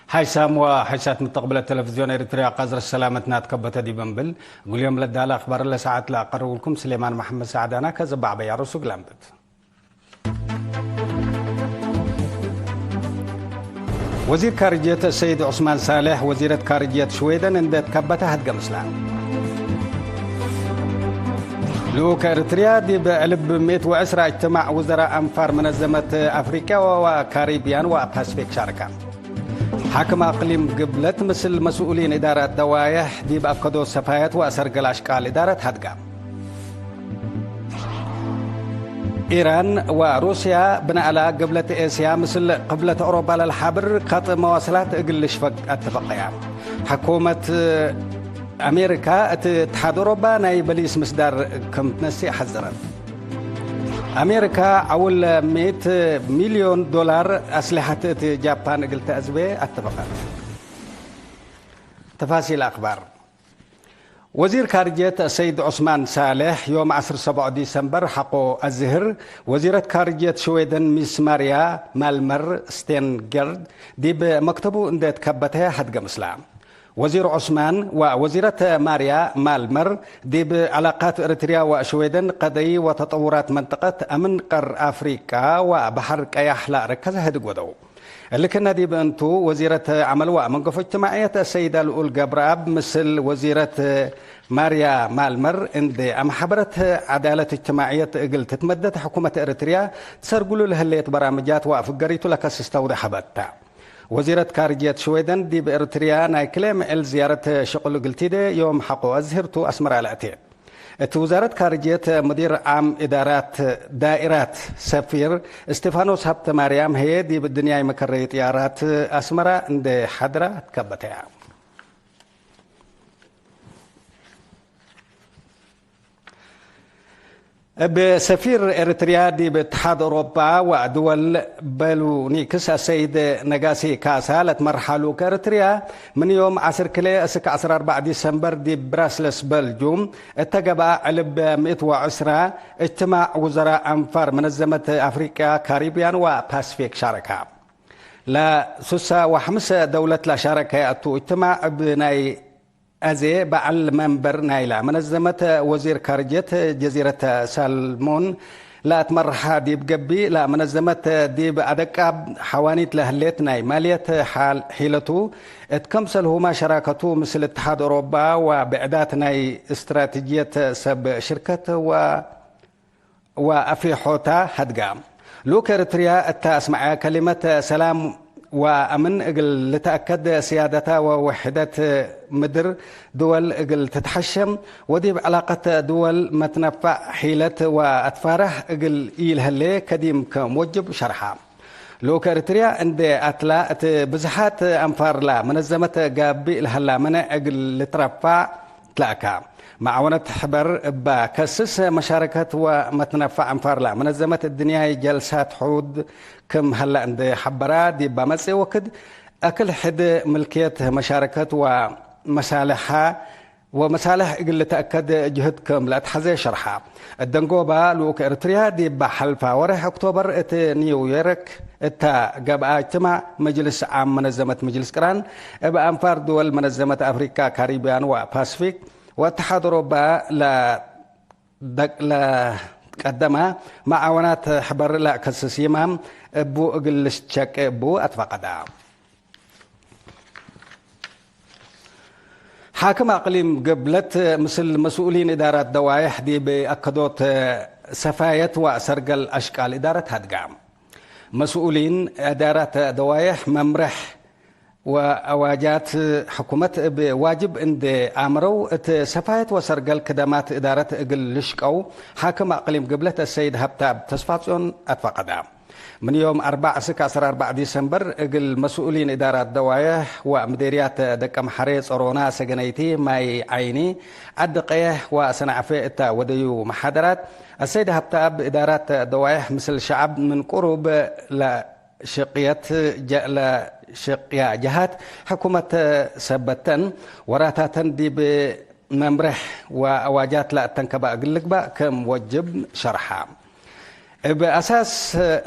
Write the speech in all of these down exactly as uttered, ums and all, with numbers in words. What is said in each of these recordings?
ሓይሳም ወሓይሳት ምተቅብለት ተለፍዝዮን ኤሪትርያ፣ ቀዝር ሰላመትና ትከበተ ዲብ እንብል፣ እግል ዮም ለዳለ አክባር ለሰዓት ለአቀርብልኩም ስሌማን መሐመድ ሰዕዳና። ከዘባዕ በያሮሱ ግላምብት። ወዚር ካርጅየት ሰይድ ዑስማን ሳልሕ ወዚረት ካርጅየት ሽዌደን እንዴ ትከበተ ሀድገ ምስላ። ልኡክ ኤሪትርያ ዲብ ዕልብ ምእት ወዕስራ እጅትማዕ ውዘራእ አንፋር መነዘመት አፍሪቅያ ወካሪብያን ወፓስፊክ ሻረከ። ሓክም አቅሊም ግብለት ምስል መስኡሊን እዳራት ደዋየሕ ዲብ አከዶ ሰፋየት ወአሰርገል አሽቃል እዳረት ሀድጋ። ኢራን ወሩስያ ብናእላ ግብለት ኤስያ ምስል ቅብለት አውሮፓ ለልሓብር ከጥ መዋስላት እግል ልሽፈግ አተፈቀያ። ሕኩመት አሜሪካ እት እትሓድ አውሮፓ ናይ በሊስ ምስዳር ክም ትነሴ ሐዘረት። አሜሪካ ዐውል ምእት ሚልዮን ዶላር አስሊሐት እት ጃፓን እግል ተአዝቤ አተበቀት። ተፋሲል አክባር። ወዚር ካርጅየት ሰይድ ዑስማን ሳልሕ ዮም ዐስር ሰብዖ ዲሰምበር ሐቆ አዝህር፣ ወዚረት ካርጅየት ሽዌደን ሚስ ማርያ ማልመር ስቴንገርድ ዲብ መክተቡ እንዴ ትከበተ ሀድገ ምስላ። ወዚር ዑስማን ወወዚረት ማርያ ማልመር ዲብ ዐላቃት ኤሪትርያ ወሽዌደን፣ ቀደይ ወተጠውራት መንጠቀት አምን ቀር አፍሪቃ ወበሐር ቀያሕ ለአረከዘ ህድግ ወደው። እሊ ክነ ዲብ እንቱ፣ ወዚረት ዐመል ወመንገፎ እጅትማዕየት አሰይዳ ልኡል ገብረአብ ምስል ወዚረት ማርያ ማልመር እንዴ አመሐበረት፣ ዐዳለት እጅትማዕየት እግል ትትመደድ ሕኩመት ኤሪትርያ ትሰርግሉ ለህሌት በራምጃት ወአፍገሪቱ ለከስስ ተውዴሕ ሀበተ። ወዚረት ካርጅየት ሽዌደን ዲብ ኤሪትርያ ናይ ክልኤ ምዕል ዝያረት ሽቁል እግል ቲዴ ዮም ሐቆ አዝህርቱ አስመራ ለአቴ። እት ውዛረት ካርጅየት ሙዲር ዓም እዳራት ዳኢራት ሰፊር እስቴፋኖስ ሀብተማርያም ህዬ ዲብ እድንያይ መከረይ ጥያራት አስመራ እንዴ ሐድራ ትከበተያ። እብ ሰፊር ኤሪትርያ ዲብ እትሓድ አውሮፓ ወድወል በሉኒክስ አሰይድ ነጋሲ ካሳ ለትመርሓ ልኡክ ኤሪትርያ፣ ምን ዮም ዐስር ክልኤ እስክ ዐስር አርበዕ ዲሰምበር ዲብ ብራስለስ በልጁም እተ ገብአ ዕልብ ምእት ወዕስራ እጅትማዕ ውዘራእ አንፋር መነዘመት አፍሪቅያ፣ ካሪብያን ወፓስፊክ ሻረካ። ለሱሳ ወሐምሰ ደውለት ለሻረከ አቱ እጅትማዕ እብ ናይ አዜ በዐል መንበር ናይላ መነዘመት ወዚር ካርጅየት ጀዚረት ሳልሞን ለአትመርሐ ዲብ ገብእ ለመነዘመት ዲብ አደቃብ ሐዋኒት ለህሌት ናይ ማልየት ሓል ሒለቱ እት ከምሰልሁመ ሸራከቱ ምስል እትሓድ ኦሮባ ወብዕዳት ናይ እስትራትጅየት ሰብ ሽርከት ወ ወአፌሖታ ሀድጋ። ልኡክ ኤሪትርያ እተ አስመዐያ ከሊመት፣ ሰላም ወአምን እግል ልትአከድ፣ ስያደታ ወውሕደት ምድር ድወል እግል ትትሐሸም፣ ወዲብ ዕላቀት ድወል መትነፋዕ ሒለት ወአትፋረህ እግል ኢልሀሌ ከዲም ክም ወጅብ ሸርሐ። ልኡክ ኤሪትርያ እንዴ አትላ፣ እት ብዝሓት አንፋርላ መነዘመት ጋብእ ለሀላ መነዕ እግል ልትረፋዕ ትለአካ። መዓወነት ሕበር እባ ከስስ መሻረከት ወመትነፋዕ አንፋርላ መነዘመት እድንያይ ጀልሳት ሑድ ክም ሀላ እንዴ ሐበራ፣ ዲባ መጽእ ወክድ አክል ሕድ ምልክየት መሻረከት ወመሳልሐ ወመሳልሕ እግል ልትአከድ ጅህድ ክም ለአትሐዜ ሸርሐ። እደንጎባ ልኡክ ኤሪትርያ ዲብ ሐልፋ ወርሕ ኦክቶበር እት ኒውዮርክ እተ ገብአ እጅትማዕ መጅልስ ዓም መነዘመት መጅልስ ቅራን እብ አንፋር ድወል መነዘመት አፍሪካ፣ ካሪብያን ወፓስፊክ ወእትሓድ ኦሮባ ለደቅ-፣ ለትቀደመ መዓወናት ሕበር ለአከስስ ይማም እቡ እግል ልሸቄ እቡ አትፈቀዳ። ሓክም አቅሊም ገብለት ምስል መስኡሊን እዳራት ደዋይሕ ዲብ አከዶት ሰፋየት ወሰርገል አሽቃል እዳረት ሀድጋ። መስኡሊን እዳራት ደዋይሕ መምርሕ ወአዋጃት ሕኩመት እብ ዋጅብ እንዴ አምረው፣ እት ሰፋየት ወሰርገል ክደማት እዳረት እግል ልሽቀው ሓክም አቅሊም ገብለት አሰይድ ሀብተአብ ተስፋጽዮን አትፈቀዳ። ምን ዮም አርበዕ እስክ ዐስር አርበዕ ዲሰምበር፣ እግል መስኡሊን እዳራት ደዋይሕ ወምዴርያት ደቀምሐሬ፣ ጸሮና፣ ሰገነይቲ፣ ማይ ዓይኒ፣ ዐዲ ቀየሕ ወሰንዐፌ እተ ወደዩ መሓደራት፣ አሰይድ ሀብተአብ እዳራት ደዋይሕ ምስል ሸዐብ ምን ቅሩብ ለሽቅየት ጀ-፣ ለሽቅያ ጀሃት ሕኩመት ሰበተን፣ ወራታተን ዲብ መምርሕ ወአዋጃት ለአተንከበ እግል ልግባእ ክም ወጅብ ሸርሐ። እብ አሳስ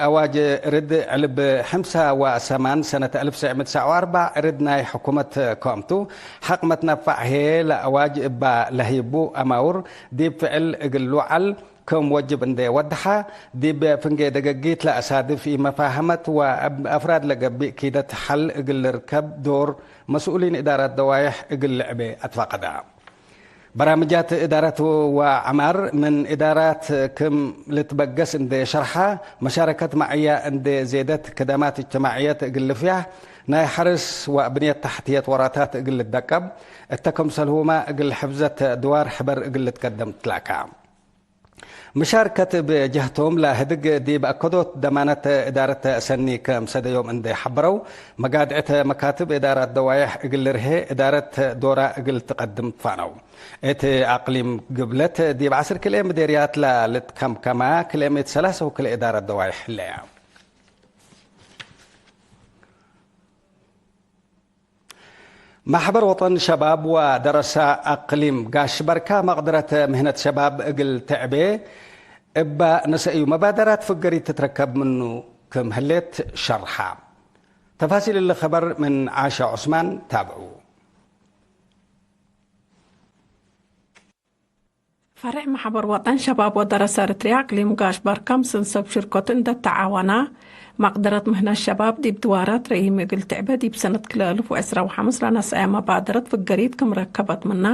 አዋጅ እርድ ዕልብ ሐምሳ ወሰማን ሰነት አልፍ ወትሰዕ ምእት ወትስዓ ወአርበዕ እርድ ናይ ሕኩመት ኮምቱ፣ ሐቅ መትነፋዕ ህዬ ለአዋጅ እባ ለህይቡ አማውር ዲብ ፍዕል እግል ልውዓል ክም ወጅብ እንዴ ወደሐ፣ ዲብ ፍንጌ ደገጊት ለአሳድፍ ኢመፋሀመት ወእብ አፍራድ ለገብእ ኪደት ሐል እግል ልርከብ ዶር መስኡሊን እዳራት ደዋይሕ እግል ልዕቤ አትፋቀዳ። በራምጃት እዳረት ወዐማር ምን እዳራት ክም ልትበገስ እንዴ ሸርሐ፣ መሻረከት መዕያ እንዴ ዜደት፣ ክደማት እጅትማዕየት እግል ልፍያህ፣ ናይ ሐርስ ወብንየት ተሕትየት ወራታት እግል ልደቀብ፣ እተ ክምሰልሁመ እግል ሕፍዘት ድዋር ሕበር እግል ልትቀደም ትላካ። መሻርከት እብ ጀህቶም ለህድግ ዲብ አከዶት ደማነት እዳረት ሰኒ ክም ሰደዮም እንዴ ሐበረው፣ መጋድዕት መካትብ እዳራት ደዋይሕ እግል ልርሄ እዳረት ዶራ እግል ትቀድም ትፋነው። እት አቅሊም ግብለት ዲብ ዐስር ክልኤ ምዴርያት ለልትከምከመ ክልኤ ምእት ሰላሳ ወክልኤ እዳረት ደዋይሕ ህለያ። ማሕበር ወጠን ሸባብ ወደረሰ አቅሊም ጋሽ በርካ መቅደረት ምህነት ሸባብ እግል ትዕቤ እበ ነሰእዩ መባደራት ፍገሪት ትትረከብ ምኑ ክም ህሌት ሸርሐ። ተፋሲል እሊ ኸበር ምን ዓሻ ዑስማን ታብዑ። ፈሬዕ መሐበር ወጠን ሸባብ ወደረሰ ኤረትርያ አቅሊም ጋሽ በርካ ምስል ሰብ ሽርኮት እንደ ተዓወና፣ መቅደረት ምህነት ሸባብ ዲብ ድዋራት ረኢም እግል ትዕበ ዲብ ሰነት ክልኤ አልፍ ወዕስራ ወሐምስ ለነስአየ መባደረት ፍገሪት ክም ረከበት ምና፣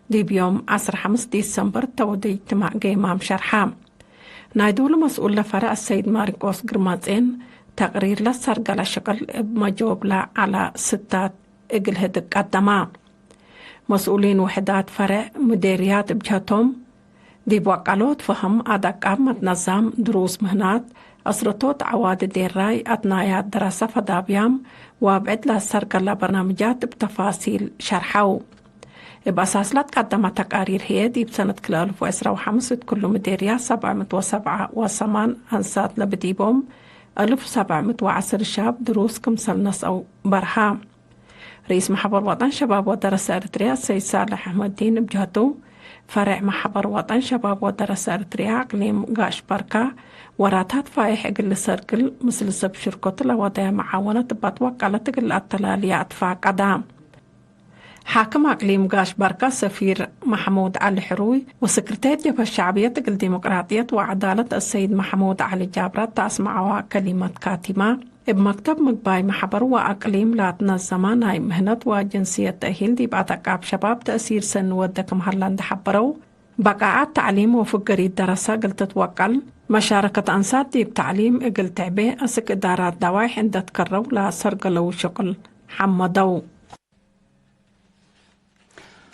ዲብ ዮም ዐስር ሐምስ ዲሰምበር ተወደ እጅትማዕ ጌማም ሸርሐ። ናይ ዶሉ መስኡል ለፈረዕ አሰይድ ማሪቆስ ግርማጼን፣ ተቅሪር ለሰርገለ ሽቅል እብ መጆብ ለዐለ ስታት እግል ህድግ ቀደማ። መስኡሊን ውሕዳት ፈረዕ ምዴርያት እብ ጀህቶም፣ ዲብ ወቀሎት ፈህም አደቃብ መትነዛም፣ ድሩስ ምህናት፣ አስረቶት ዐዋዲ ዴራይ፣ አትናያት ደረሰ ፈዳብያም ወአብዕድ ለሰርገለ በርናምጃት እብ ተፋሲል ሸርሐው። እብ አሳስ ለትቀደመ ተቃሪር ህዬ፣ ዲብ ሰነት ክልኤ አልፍ ወዕስራ ወሐምስ እት ክሉ ምዴርያት ሰብዕ ምእት ወሰብዓ ወሰማን አንሳት ለብዲቦም፣ አልፍ ሰብዕ ምእት ወዐስር ሻብ ድሩስ ክምሰል ነስአው በርሀ። ርኢስ መሐበር ወጠን ሸባብ ወደረሰ ኤረትርያ ሰይድ ሳልሕ አሕመዲን እብ ጀህቱ፣ ፈሬዕ መሐበር ወጠን ሸባብ ወደረሰ ኤረትርያ አቅሊም ጋሽ በርካ፣ ወራታት ፋይሕ እግል ልሰርግል፣ ምስል ሰብ ሽርኮት ለወደየ መዓወነት እባት ወቀለት እግል ለአተላልየ አትፋቀዳ። ሓክም አቅሊም ጋሽ በርካ ሰፊር መሕሙድ ዐሊ ሕሩይ ወስክርቴር ጀብሀት ሸዕብየት እግል ዲሞቅራጥየት ወዐዳለት አሰይድ መሕሙድ ዐሊ ጃብራት ተአስመዐዋ ከሊመት ካቲማ፣ እብ መክተብ ምግባይ መሐበር ወአቅሊም ለአትነዘመ ናይ ምህነት ወጅንስየት ተእሂል ዲብ አተቃብ ሸባብ ተእሲር ሰኒ ወደ ክም ሀለ እንዴ ሐበረው፣ በቃዐት ተዕሊም ወፍገሪት ደረሰ እግል ትትወቀል፣ መሻረከት አንሳት ዲብ ተዕሊም እግል ትዕቤ፣ አስክ እዳራት ደዋይሕ እንዴ ትከረው ለሰርገለው ሽቅል ሐመደው።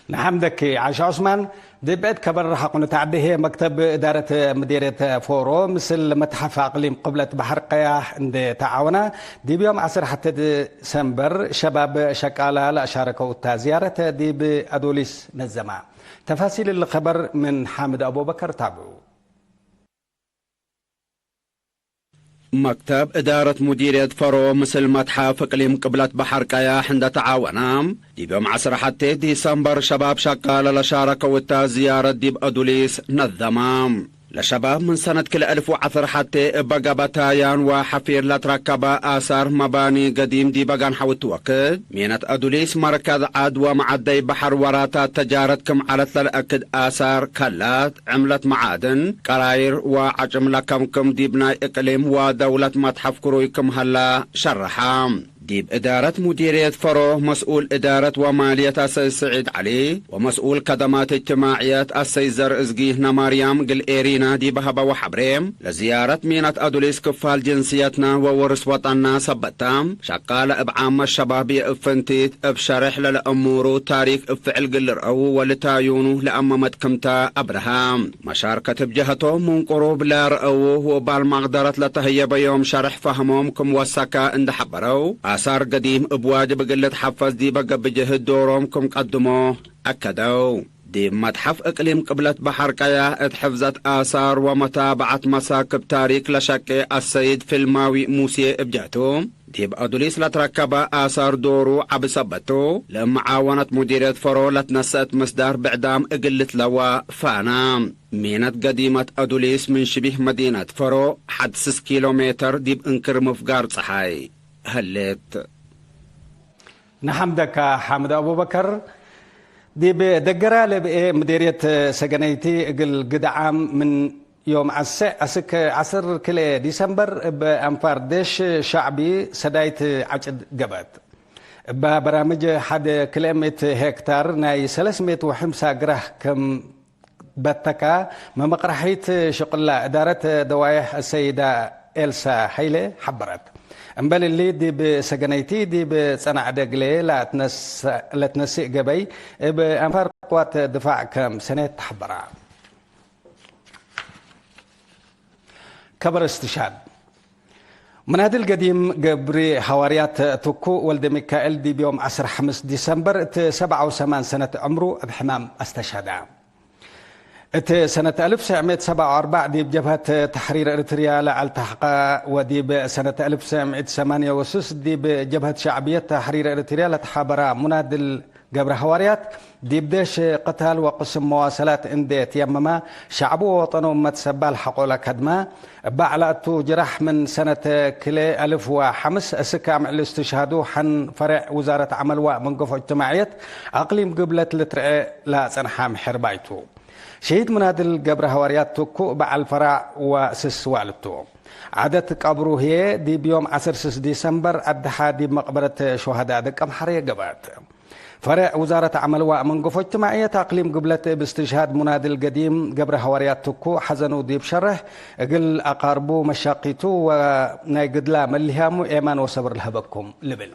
ነሐምደኪ ዓሻ ዑስማን። ዲብ ብዕድ ከበር ሐቆ ንተዐቤ ህዬ፣ መክተብ እዳረት ምዴርየት ፎሮ ምስል መትሐፍ አቅሊም ቅብለት በሐር ቀያሕ እንዴ ተዓወና፣ ዲብ ዮም ዐስር ሐቴ ዲሰምበር ሸባብ ሸቃላ ለአሻረከው እታ ዝያረት ዲብ አዶሊስ ነዘማ። ተፋሲል እሊ ከበር ምን ሓምድ አቡበከር ታብዑ። መክተብ እዳረት ሙዲርየት ፈሮ ምስል መትሐፍ እቅሊም ቅብለት በሐር ቀያሕ እንደ ተዓወና፣ ዲብ ዮም ዐስር ሐቴ ዲሰምበር ሸባብ ሸቃለ ለሻረከው እታ ዝያረት ዲብ አዱሊስ ነዘማ። ለሸባብ ምን ሰነት ክልኤ አልፍ ወዐስር ሐቴ እበ ገበታያን ወሐፊር ለትረከበ አሳር መባኒ ገዲም ዲበ ጋንሐው እት ወክድ፣ ሜነት አዱሊስ መርከዝ ዐድ ወመዐደይ በሐር ወራታት ተጃረት ክም ዐለት ለልአክድ አሳር ከላት፣ ዕምለት መዓድን፣ ቀራይር ወዐጭም ለከምክም ዲብ ናይ እቅሊም ወደውለት መትሐፍ ክሩይ ክም ሀላ ሸርሐ። ዲብ እዳረት ሙዲርየት ፈሮ መስኡል እዳረት ወማልየት አሰይድ ስዒድ ዐሊ ወመስኡል ከደማት እጅትማዕየት አሰይድ ዘርእዝጊ ነማርያም እግል ኤሪና ዲብ ሀበወ ሐብሬ፣ ለዝያረት ሜነት አዱሊስ ክፋል ጅንስየትና ወውርስ ወጠንና ሰበታ፣ ሸቃለ እብ ዓመት ሸባብ የእብ ፍንቲት እብ ሸሬሕ ለለአሙሩ ታሪክ እብ ፍዕል እግል ልርአዉ ወልታዩኑ ለአመመት ክምተ አብርሃ። መሻርከት እብ ጀሀቶም ምን ቅሩብ ለርአዉ ወእባል መቅደረት ለተህየበዮም ሸሬሕ ፈህሞም ክም ወሰከ እንዴ ሐበረው፣ አሳር ገዲም እብ ዋጅብ እግል ልትሐፈዝ ዲበ ገብእ ጅህድ ዶሮም ክም ቀድሞ አከደው። ዲብ መትሐፍ እቅሊም ቅብለት በሐር ቀያህ እት ሕፍዘት አሳር ወመታብዐት መሳክብ ታሪክ ለሸቄ አሰይድ ፍልማዊ ሙሴ እብ ጀህቱ፣ ዲብ አዱሊስ ለትረከበ አሳር ዶሩ ዐቢ ሰበት ቱ፣ ለመዓወነት ሙዲርየት ፈሮ ለትነሰአት ምስዳር ብዕዳም እግል ልትለዋ ፋና። ሜነት ገዲመት አዱሊስ ምን ሽቢህ መዲነት ፈሮ ሐድ ስስ ኪሎ ሜተር ዲብ እንክር ምፍጋር ጸሓይ ህሌት። ነሐምደካ ሓምድ አቡበከር። ዲብ ደገራ ለብኤ ምዴርየት ሰገነይቲ እግል ግድዓም ምን ዮም ዐሰዕ አስክ ዐስር ክልኤ ዲሰምበር እብ አንፋር ዴሽ ሸዕቢ ሰዳይት ዐጭድ ገብአት። እባ በራምጅ ሐድ ክልኤ ምእት ሄክታር ናይ ሰለስ ምእት ወሐምሳ ግራህ ከም በተካ መመቅረሒት ሽቅላ እዳረት ደዋየሕ አሰይዳ ኤልሳ ሀይለ ሐበረት። እምበል እሊ ዲብ ሰገነይቲ ዲብ ጸናዕ ደግሌ ለአትነስ-፣ ለትነስእ ገበይ እብ አንፋር ቅዋት ድፋዕ ከም ሰኔት ተሐበራ። ከበር እስትሻድ። መናድል ገዲም ገብሪ ሐዋርያት ትኩ ወልደ ሚካኤል ዲብ ዮም ዐስር ሐምስ ዲሰምበር እት ሰብዓ ወሰማን ሰነት ዕምሩ እብ ሕማም አስተሻዳ። እት ሰነት አልፍ ሰዕ ምእት ሰብዓ ወአርበዕ ዲብ ጀብሀት ተሕሪር ኤሪትርያ ለአልተሐቀ ወዲብ ሰነት አልፍ ሰዕ ምእት ሰማንየ ወስስ ዲብ ጀብሀት ሸዕብየት ተሕሪር ኤሪትርያ ለተሓበራ ሙናድል ገብረ ሐዋርያት፣ ዲብ ዴሽ ቅታል ወቅስም መዋሰላት እንዴ ትየመመ፣ ሸዕቡ ወወጠኑ እመት ሰባል ሐቆለ ከድመ፣ እበ ዐለ እቱ ጅራሕ ምን ሰነት ክልኤ አልፍ ወሐምስ እስክ አምዕል እስትሽሃዱ ሐን ፈሬዕ ውዛረት ዐመል ወመንገፎ እጅትማዕየት አቅሊም ግብለት ልትርኤ ለአጸንሐ ምሕር ባይቱ። ሸሂድ ሙናድል ገብረ ሐዋርያት ትኩእ በዐል ፈራዕ ወስስ ዋልቱ። ዐደት ቀብሩ ህዬ ዲብ ዮም ዐስር ስስ ዲሰምበር አድሓ ዲብ መቅበረት ሹሀዳ ደቀምሐሬ ገብአት። ፈሬዕ ውዛረት ዐመል ወመንገፎ እጅትማዕየት አቅሊም ግብለት እብ እስትሽሃድ ሙናድል ገዲም ገብረ ሐዋርያት ትኩ ሐዘኑ ዲብ ሸርሕ፣ እግል አቃርቡ መሻቂቱ ወናይ ግድላ መልህያሙ ኤማን ወሰብር ለሀበኩም ልብል።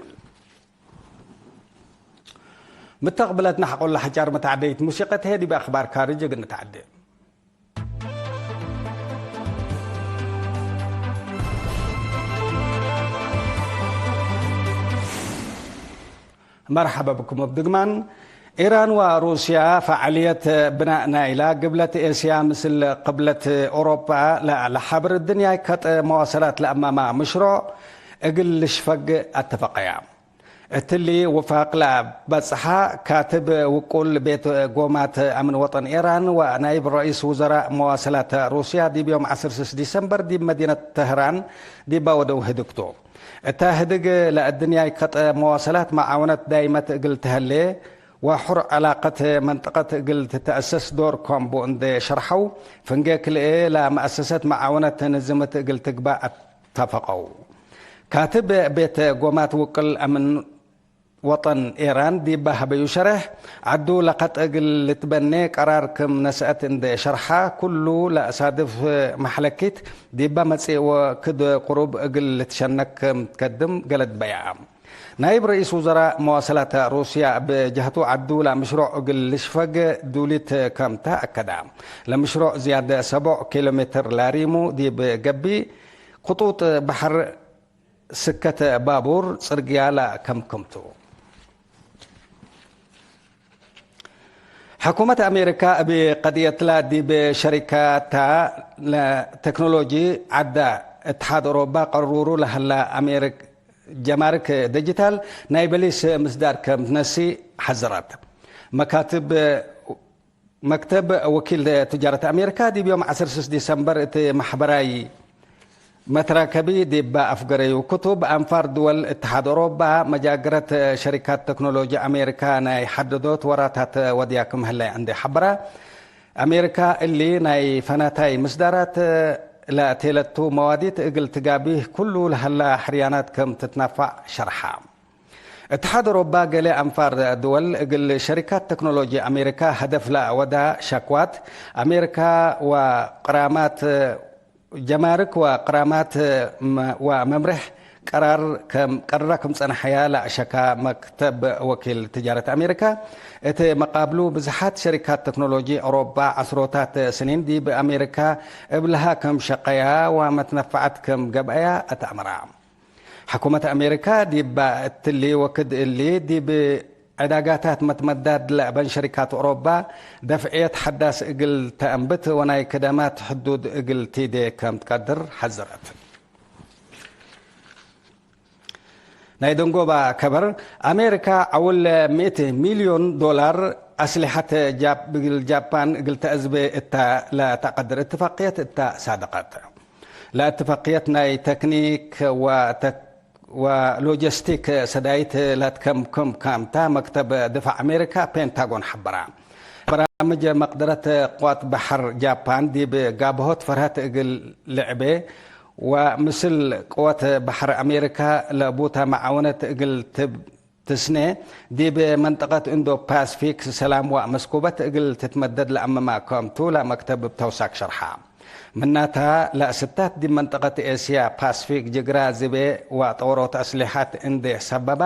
ምተቅብለትነ ሐቆለ ሐጫር መተዐደይት ሙሲቀት ህዬ ዲብ አክባር ካርጅ እግል ንተዐዴ። መርሐበ ብኩም እብ ድግማን። ኢራን ወሩስያ ፈዓልየት ብናእ ናይላ ግብለት ኤስያ ምስል ቅብለት ኦሮፓ ለለሐብር እድንያይ ከጥ መዋሰላት ለአማማ ምሽሮዕ እግል ልሽፈግ አተፈቀያ። እትሊ ውፋቅ ለበጽሐ ካትብ ውቁል ቤት ጎማት አምን ወጠን ኤራን ወናይብ ረኢስ ውዘራእ መዋሰላት ሩስያ ዲብ ዮም ዐስር ስስ ዲሰምበር ዲብ መዲነት ተህራን ዲባ ወደው ህድግቱ። እተ ህድግ ለአድንያይ ከጠ መዋሰላት መዓወነት ዳይመት እግል ተሀሌ ወሑር ዕላቀት መንጠቀት እግል ትተአሰስ ዶር ኮም ቡ እንዴ ሸርሐው፣ ፍንጌ ክልኤ ለመአሰሰት መዓወነት ንዝምት እግል ትግባእ አተፈቀው። ካትብ ቤት ጎማት ውቅል አምን ወጠን ኤራን ዲበ ሀበዩ ሸሬሕ፣ ዐዱ ለከጥ እግል ልትበኔ ቀራር ክም ነስአት እንዴ ሸርሐ፣ ኩሉ ለአሳድፍ መሕለኪት ዲበ መጽእ ወክድ ቅሩብ እግል ልትሸነክ ክም ትከድም ገለድ በያ። ናይብ ረኢስ ውዘራእ መዋሰላት ሩስያ እብ ጀህቱ፣ ዐዱ ለምሽሮዕ እግል ልሽፈግ ዱሊት ከም ተ አከዳ። ለምሽሮዕ ዝያድ ሰቦዕ ኪሎ ሜትር ላሪሙ ዲብ ገብእ፣ ክጡጥ በሐር፣ ስከተ ባቡር፣ ጽርግያ ለከምክምቱ። ሕኩመት አሜሪካ እብ ቀድየትላ ዲብ ሸሪካታ ለቴክኖሎጂ ዐዳ እትሓድ ኦሮባ ቀሩሩ ለሀላ አሜሪክ ጀማርክ ዲጂታል ናይ በሊስ ምስዳር ከም ትነሲ ሐዘረት። መካትብ መክተብ ወኪል ትጃረት አሜሪካ ዲብ ዮም ዐስር ስስ ዲሰምበር እት መሕበራይ መትራከቢ ዲብ አፍገረዩ ክቱብ፣ አንፋር ድወል እትሓድ ኦሮባ መጃግረት ሸሪካት ተክኖሎጂ አሜሪካ ናይ ሐደዶት ወራታት ወድያ ክም ህለ እንዴ ሐበራ፣ አሜሪካ እሊ ናይ ፈናታይ ምስዳራት ለአቴለቱ መዋዲት እግል ትጋቢህ ኩሉ ለሀላ ሕርያናት ክም ትትነፋዕ ሸርሓ። እትሓድ ኦሮባ ገሌ አንፋር ድወል እግል ሸሪካት ተክኖሎጂ አሜሪካ ሀደፍ ለአወዳ ሸክዋት አሜሪካ ወቅራማት ጀማርክ ወቅራማት መ-፣ ወመምሬሕ ቀራር ከም፣ ቀርራ ክም ጸንሐያ ለአሸካ መክተብ ወኪል ትጃረት አሜሪካ፣ እት መቃብሉ ብዝሓት ሸሪካት ተክኖሎጂ ኦሮባ ዐስሮታት ስኒን ዲብ አሜሪካ እብ ለሃ ክም ሸቀያ ወመትነፈዐት ክም ገብአያ አትአምራ። ሕኩመት አሜሪካ ዲብ እትሊ ወክድ እሊ ዲብ ዕዳጋታት መትመዳድ ለአበን ሸሪካት ኦሮባ፣ ደፍዕየት ሐዳስ እግል ተአንብት ወናይ ክደማት ሕዱድ እግል ቲዴ ከም ትቀድር ሐዝረት። ናይ ደንጎባ ከበር፣ አሜሪካ ዐውል ምእት ሚልዮን ዶላር አስሊሐት ጃፕ-፣ እግል ጃፓን እግል ተአዝቤ እተ ለተቀድር እትፋቅየት እተ ሳደቀት። ለእትፋቅየት ናይ ተክኒክ ወተ-፣ ወሎጂስቲክ ሰዳይት ለትከምክም ካምታ መክተብ ድፋዕ አሜሪካ ፔንታጎን ሐበራ። በራምጅ መቅደረት ቅዋት በሐር ጃፓን ዲብ ጋብሆት ፈርሀት እግል ልዕቤ ወምስል ቅወት በሐር አሜሪካ ለቡተ መዓውነት እግል ትብ-፣ ትስኔ፣ ዲብ መንጠቀት እንዶ ፓስፊክ ሰላም ወመስኩበት እግል ትትመደድ ለአምማ ክም ቱ ለመክተብ እብ ተውሳክ ሸርሐ። ምናተ፣ ለአስታት ዲብ መንጠቀት ኤስያ ፓስፊክ ጅግራ ዝቤ ወጠወሮት አስሊሐት እንዴ ሰበባ፣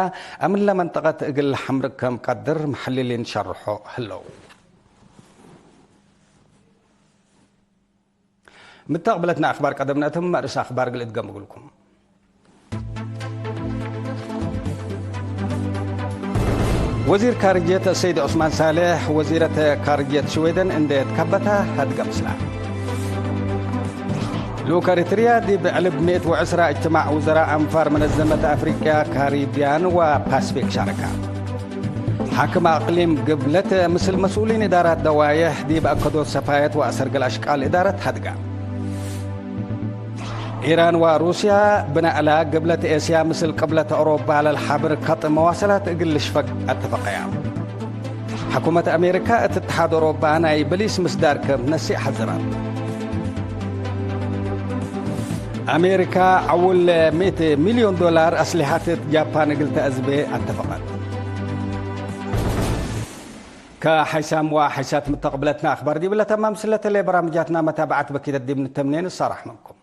አምለ መንጠቀት እግል ለሐምርግ ከም ቀድር መሐልሊን ሸርሖ ህለው። ምተቅብለትና አክባር ቀደምነ እትም መርእስ አክባር እግል እድገም እግልኩም። ወዚር ካርጅየት ሰይድ ዑስማን ሳልሕ ወዚረት ካርጅየት ሽዌደን እንዴ ትከበታ ሀድገ ምስላ። ልኡክ ኤሪትርያ ዲብ ዕልብ ምእት ወዕስራ እጅትማዕ ውዘራእ አንፋር መነዘመት አፍሪቅያ፣ ካሪብያን ወፓስፊክ ሻረካ። ሓክም አቅሊም ግብለት ምስል መስኡሊን እዳራት ደዋየሕ ዲብ አከዶት ሰፋየት ወአሰርግል አሽቃል እዳረት ሀድጋ። ኢራን ወሩስያ ብናእላ ግብለት ኤስያ ምስል ቅብለት አውሮፓ ለልሓብር ከጥ መዋሰላት እግል ልሽፈግ አተፈቀያ። ሕኩመት አሜሪካ እት እትሓድ አውሮፓ ናይ በሊስ ምስዳር ክም ነስእ ሐዝራት። አሜሪካ ዐውል ምእት ሚልዮን ዶላር አስሊሐት እት ጃፓን እግል ተአዝቤ አተፈቀት። ከሐይሳም ወሐይሳት ምተቅብለትና አክባር ዲብ ለተማም ስለተሌ በራምጃትና መታብዐት በኪደት ዲብ ንተምኔ ንሳራሕ ምንኩም።